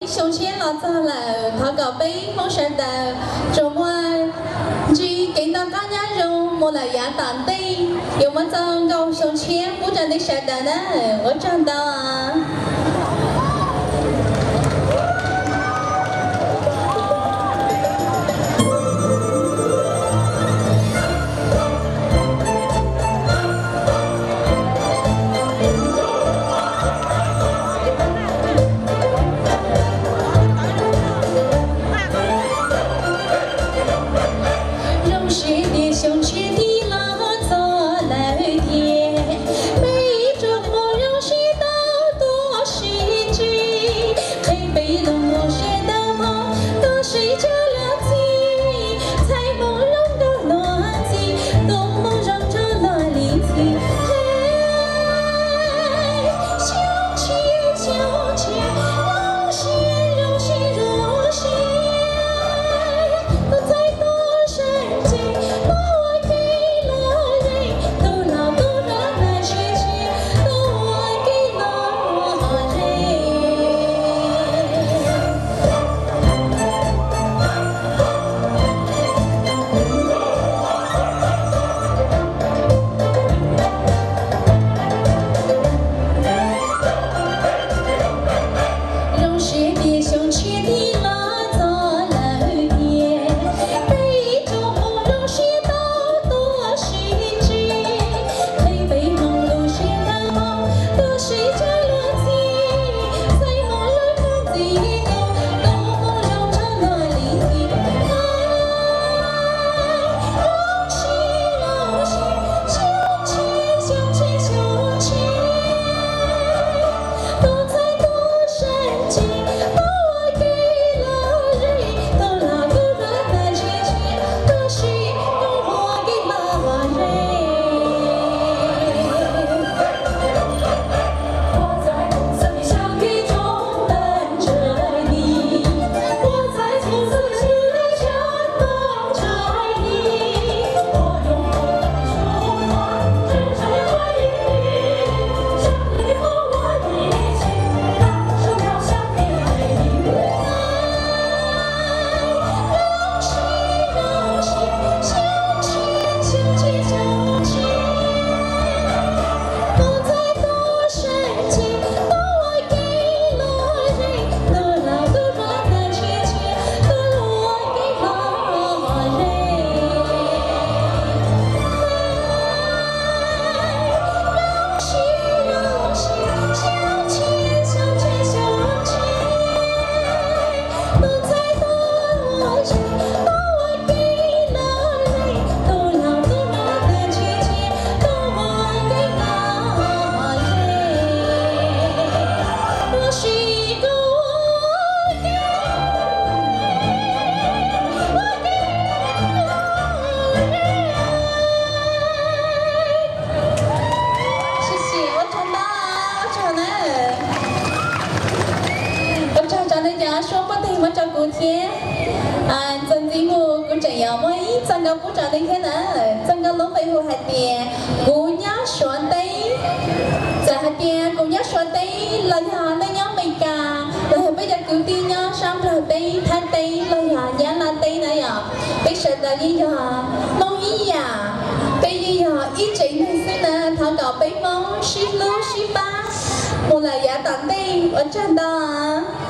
Xyoo tshiab los txog lawm, thov kom peb Hmoob sawv daws tsuas muaj ntsib kev noj qab nyob zoo mus lawm yav tom ntej, yuav muaj txoj nkauj xyoo tshiab pub rau nej sawv daws na. Ua tsaug ntau. Zoo siab tias xyoo tshiab tib los txog lawm tiag, peb ib tsoom Hmoob zoo siab tau tuaj sib ntsib, qhia peb los mus siab tau mog, tuaj sib cog los txhij, txhais Hmoob zoo rau luag ntxhi, tus Hmoob zoo rau luag li ntxhi. Xyoo tshiab, xyoo tshiab, zoo siab, zoo siab, zoo siab, tuaj txhais tuaj sib ntsib, tuaj ua ke los ze, tus laus tus hluas mas sib ntsib, tuaj ua ke los ze. Zoo siab tias xyoo tshiab tib los txog lawm tiag, peb ib tsoom Hmoob zoo siab tau tuaj sib ntsib, qhia peb Hmoob lub siab tau mog, tuaj sib cog los txhij, txhais Hmoob zoo rau ntxhi, tus Hmoob zoo rau luag li ntxhi. Ua tsaug ntau, ua tsaug na. Ua tsaug rau nej cov suab pob teg muab rau kuv thiab. Txuas ntxiv mus kuv tseem yuav muaj ib txoj nkauj pub rau nej thiab na. Txoj nkauj lub npe hu hais tias Kuv nyob Suav teb. Txawm hais tias kuv nyob Suav teb los yog nej nyob Amelikas los yog peb cov kwv tij nyob sab Nplog teb, Thaib teb los yog Nyab Laj teb na yom, peb sawv daws yeej yog Hmoob ib yam, peb yeej yog ib tsev neeg xwb na. Thov kom peb Hmoob sib hlub sib pab mus lawm yav tom ntej. Ua tsaug ntau.